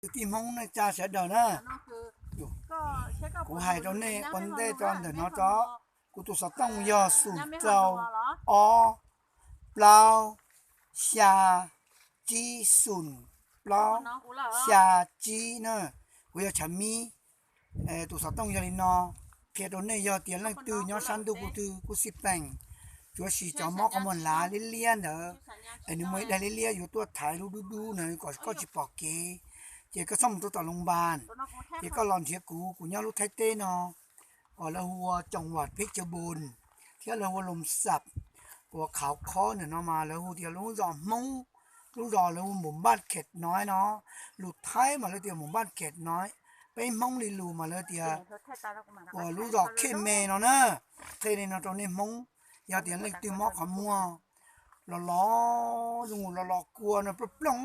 Kwv tij Hmoob neej tsa sawv daws na, kuv hais rau nej ua ntej tso ntawm no tso. Kuv tus xov tooj yog xum rau ob plaub xya tsib xum plaub xya tsib na. Kuv yog Tshav Mib. Tus xov tooj yog li no, qhia rau nej yog tias leej twg nyob sab ntuj kuv twg kuj xij peem, tsuav sis cov mob qhov muag lav liab liab ntawd, es nws muaj ib daim liab liab yuav tuaj thaiv lub dub dub na kom koj tsis pom kev, ces koj txhob mus rau tom loos npas, ces koj los nrhiav kuv, kuv nyob lub Thaib teb no, uas lawv hu ua Tsoom Vam Phej Cawv Npoos thiab lawv hu ua Loos Xab, uas Khauv Khob ntawm no mas lawv hu tias lub zos Hmoob, lub zos lawv hu Mus Npaj Khem Noiv no, lus Thaib mas lawv tias Mus Npaj Khem Noiv, peb Hmoob li lus mas lawv tias uas lub zos Khej Me no na. Qhia li no rau nej Hmoob, yog tias leej twg mob qhov muag los los, zoo los los kua no plooj plooj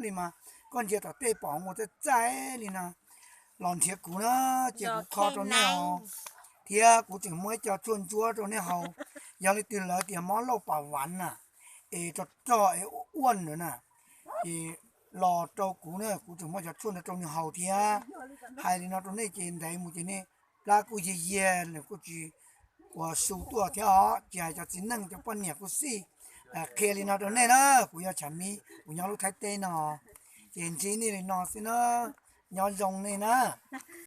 li mas koj ntsia tom tej pom ua txaij txaij li no, los nrhiav kuv na, ces kuv kho rau nej os. Thiab kuv tseem muaj ib co tshuaj ntsuab rau nej haus. Yog leej twg lawv tias mob lauj pas vav na, es rog rog es ua lawm na, ces los rau kuv na, kuv tseem muaj cov tshuaj no rau nws haus thiab. Hais li no rau nej ces ntev mus ces nej plab kuj yiag yiag, nws kuj tsis ua su tuaj thiab os. Tsis hais cov txiv neej cov poj niam kuj xij. Qhia li no rau nej na, kuv yog Tshav Mib, kuv nyob lub Thaib teb no, ces ntsib nej li no xwb na. Nyob zoo nej na.